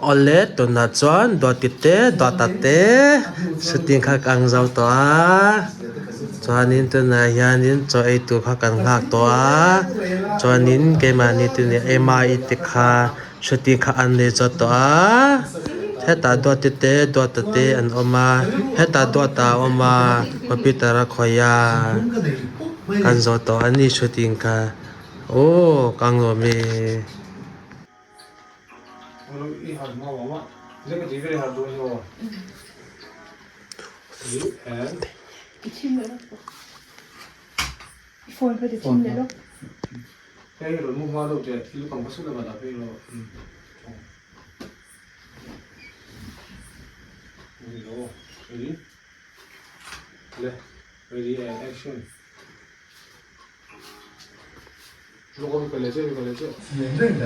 Awle tunah chuan Duati te Duata te shooting kha ka ang zo tawh a chuanin tunah hianin chaw ei tur kha kan nghak tawh a chuanin keimahni te nih Emma i te kha shooting kha an nei zawt tawh a hetah Duati te Duata te an awm a hetah Duata a awm a computer a khawih a kan zawh tawh a ni shooting kha aw ka ang lawm e.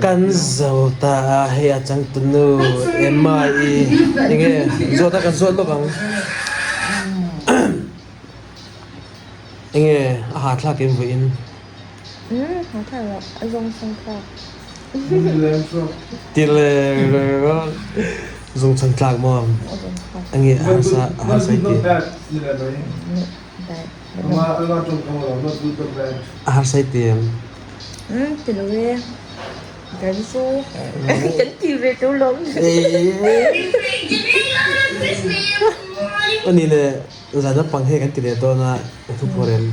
Kan zo ta a hei a changtunu Emma i enge zawt a kan zawt lawk ang enge a hahthlak em vawiin. Zung chhan tlak maw enge a harsa a harsa i ti. A harsa i ti em? Ti lo e. Kan chu kan ti ve to lo. Ani le zan naupang hei kan ti leh dawn a thu phur em?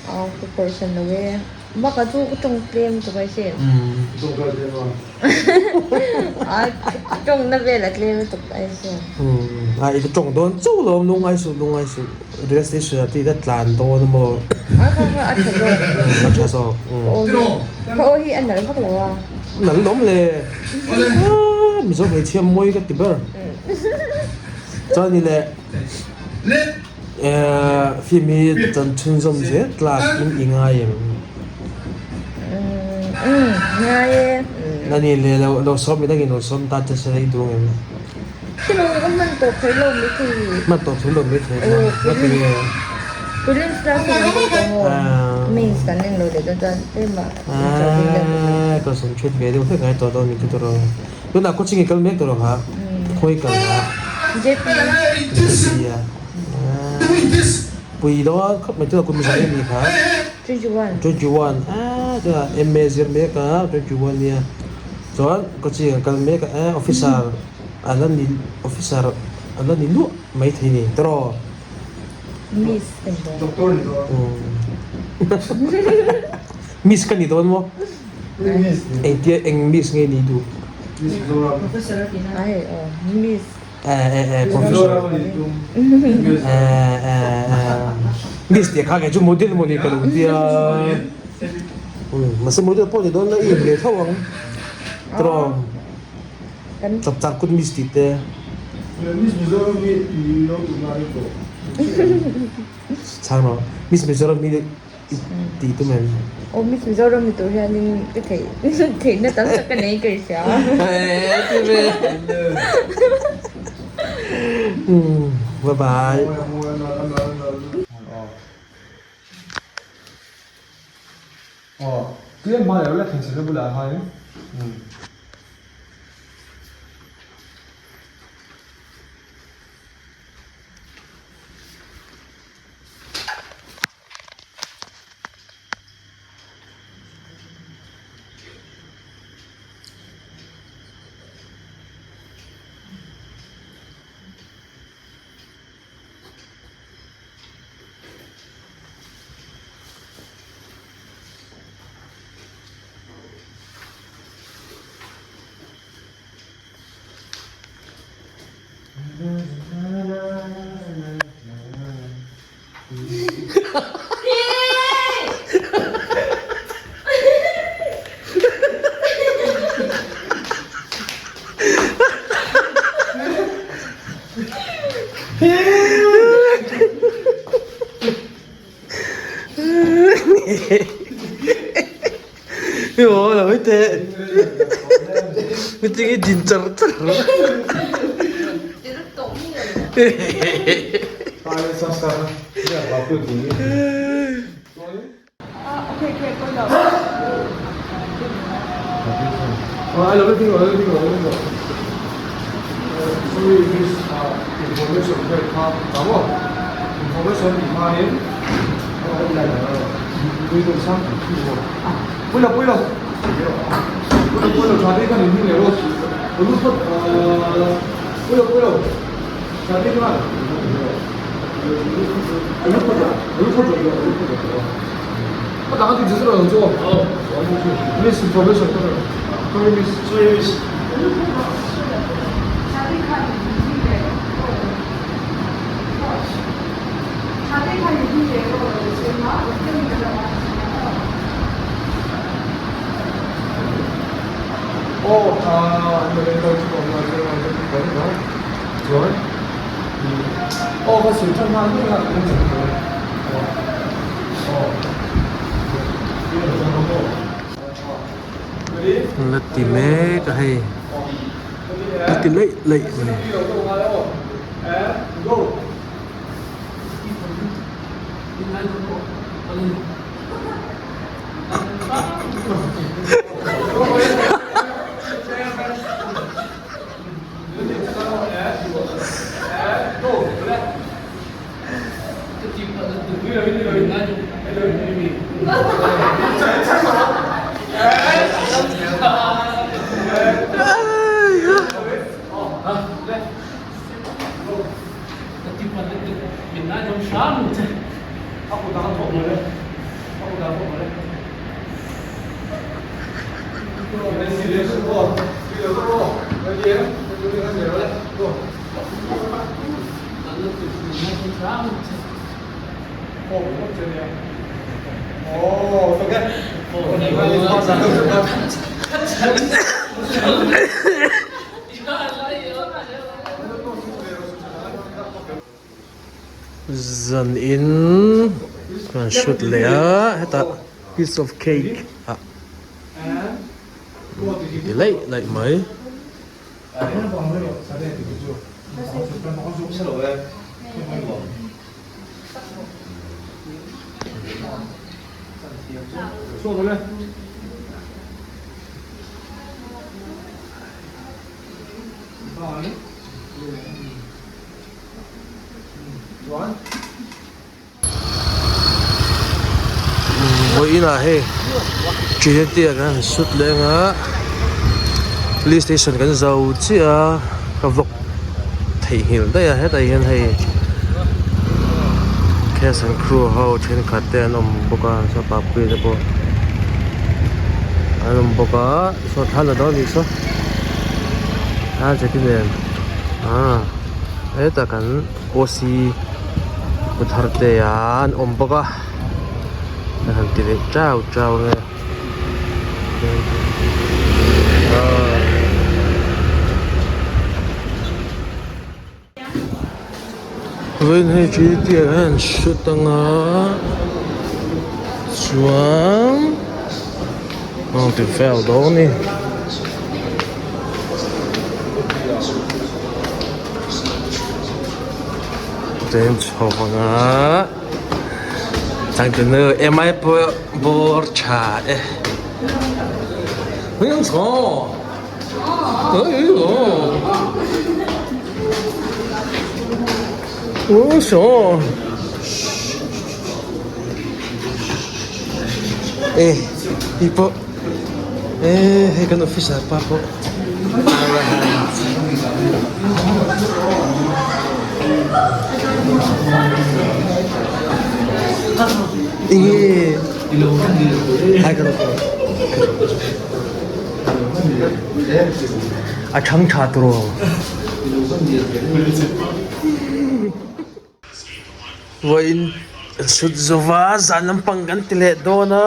Aw ka pawrh lo e. Bak a chu ka tawng tlem tuk ai sin. A tawng na vel a tlem lutuk ai sin. A i tawng dawn chauh lo lungngai suh lungngai suh relaxation a tih a tlan dawn emaw. A kha kha a tha zawk. A tha zawk. Ka aw hi a nalh vak lo a. Nalh lawm le. Mizo hmeichhia mawi ka ti ber. Chuan ni le. Film hi chan chhunzawm zel tlak in i ngai em? Umm ngai e. Nani le lo lo sawm i dangin lo sawm ta che se i duh ngem? Khi lo ka hman tawp thei lo mai thei. Hman tawp thei lo mai thei na na ti nge? Prelims class hi kan kal tawh maw? Mains kan en lo leh dawn chuan tlema interview deuh ka nei. Concentrate ve deuh hlek ngai tawh dawn ni chu tawh rawh. Tunah coaching i kal mek tawh rawh ha? Khawi kal ha? JP. JP a. Pui dawn khawp mai tunah kum zah em ni kha? 21. 21 a tunah MA zir mek a 21 nia. Chuan coaching a kal mek a officer a la ni officer a la ni luah mai thei ni tawh rawh. Miss ka ni dawn. Doctor ni dawn. Miss ka ni dawn maw? Engtia eng miss nge ni duh? Miss Mizoram. Professor a ti na. Ai aw miss. Eh eh eh professor. Mizoram ni tum. Eh eh eh miss tih kha kei chu model maw ni ka lo tia. Mahse model pawh ni dawn la i in ve tho ang. Tiraw? Chapchar kut miss tih te. Miss Mizoram hi i lo tum na ni tawh. Chhang rawh. Miss Mizoram hi tih tum em? Aw Miss Mizoram ni tur hianin ka theih theihna tam tak ka nei ka hria. Ti ve. Bye bye. Aw, tlem hma leh la thleng chhela bulah khan. Aw lo hi teh meeting hi din char char. La ti mek a hei la ti laih laih mai. Zan in kan shoot leh a hetah piece of cake ah ti laih laih mai. Vawiinah hei Trinity ah kan han shoot leh anga police station kan zo chiah a ka vlog theihnghilh daih a hetah hian hei cast and crew ho thenkhat te an awm bawk a saw papuia te pawh an awm bawk a saw thla la dawn anih saw a cheti nen ah hetah kan OC pu thar te an awm bawk a a han ti leh chau chau ange vawiin hei chu tiang hian an shoot anga chuan an ti vel dawn a ni. Chen chho anga changtunu mi pawh bawr tha e e hei pawh e hei kan officer pa pawh enge A thang tha tur aw. Vawiin sut zova zan lampang kan ti leh dawn a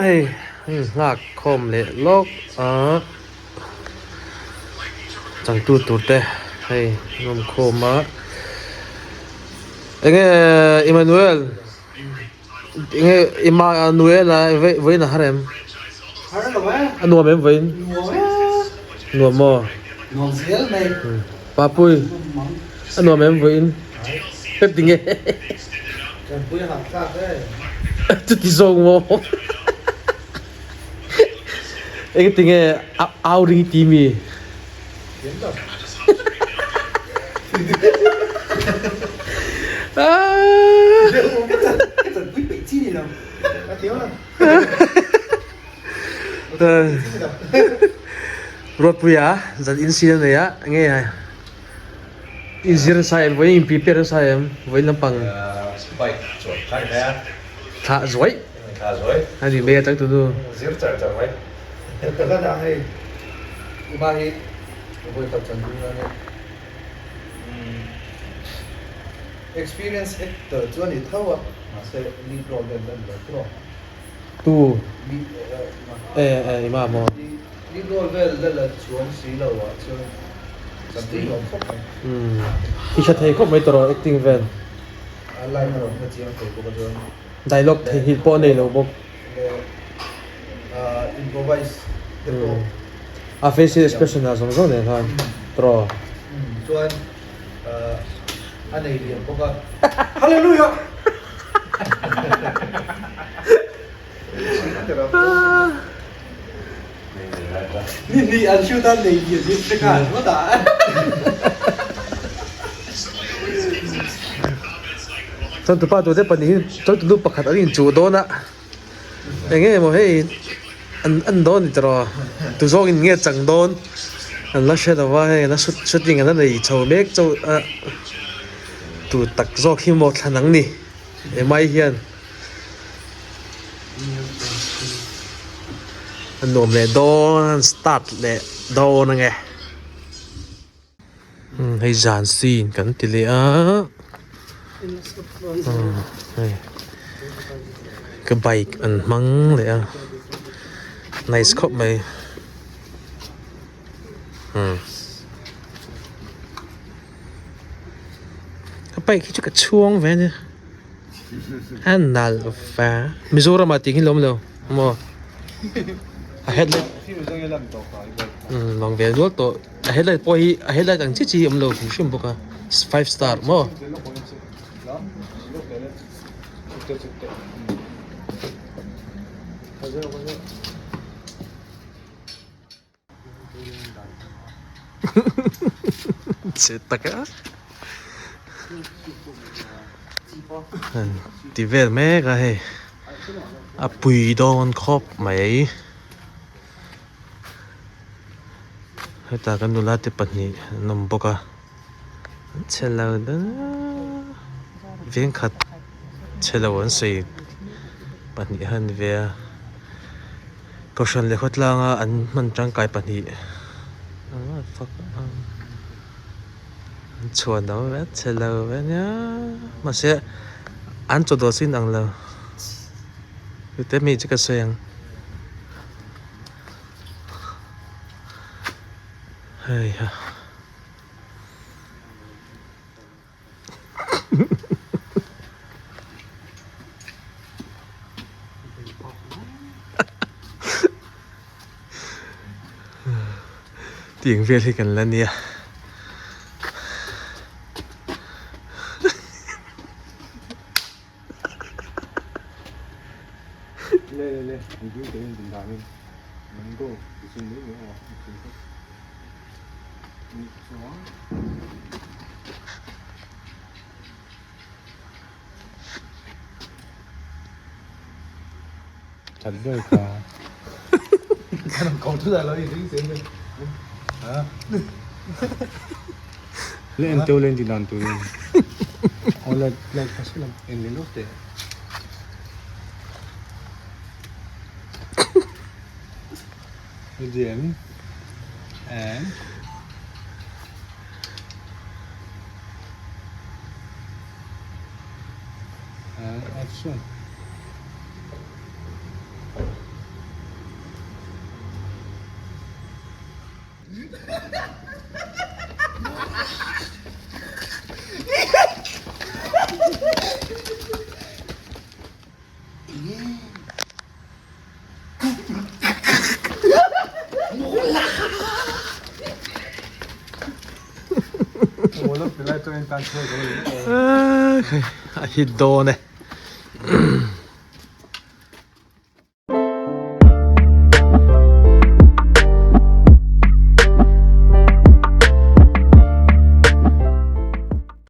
hei hei nghak khawm leh lawk a changtu tur te hei an awm khawm a enge Emmanuel. Enge i ma Noel-a vawiin a har em? Har lo e. A nuam em vawiin? Nuam e. Nuam maw? Nuam zel mai. Papui, a nuam em vawiin? Pep tinge? Tanpui a hahthlak e. Chuti zawng maw? Enge tinge au ring i ti mi? Thiam tak. Tanpui peih chi ni lo. A thiam lo. Ruatpuia zan insin a nei a, enge inzir nasa em, vawiin in prepare nasa em, vawiin lampang Bike chuan kha ni mai a. Thlah zuai. Thlah zuai. A ni mai a changtu nu. Zir char char mai. Ka la dah hei. Uma hi vawi khat chuan ding la nia. Experience actor chu a ni tho a, mahse lead role vel chu a ni lo tawh. Tu e e ima maw? Lead role vel la la chuang si lo ah chuan chanpui nuam khawp mai. Umm i hre thei khawp mai tawh acting vel. A line a rawn hre chiang thei bawk a chuan. Dialogue theihnghilh pawh a nei lo bawk. Leh improvise te pawh. A facial expression ah zawng zawng nen khan tawh. Umm chuan a nei lian bawk a. Hallelujah! Ni hnih an shoot a nei lian hi hre nghal ngawt a. Chuan tupa tute pahnih hi chuan tunu pakhat an inchuh dawn a eng nge maw hei an en dawn ni tawh tu zawk in nge chang dawn an la hre lo va hei an la shooting an la nei chho mek chauh a tu tak zawk hi maw thlan ang ni emai hian a nuam leh dawn an start leh dawn ange hei zan scene kan ti leh a hei ka bike an hmang leh a nice khawp mai umm ka bike hi chu ka chhuang ve a nia a nalh va Mizoram ah tih hi lawm lo maw a headlight umm lang ve nual tawh a headlight pawh hi a headlight ang chi chi hi a awm lo hrim hrim bawk a five star maw. Che tak a ti vel mek a hei a pui dawn khawp mai hetah kan nula te pahnih an awm bawk a an che lo dawn veng khat che lo an sawi pahnih kha an ni ve a. Kohhran leh khawtlanga an hman tangkai pahnih an chhuan ang a chhe lo ve ania mahse an chaw dawh chu inang lo tute mi chu ka sawi ang heiha. Tiang vel hi kan la nia. A hit dawn e.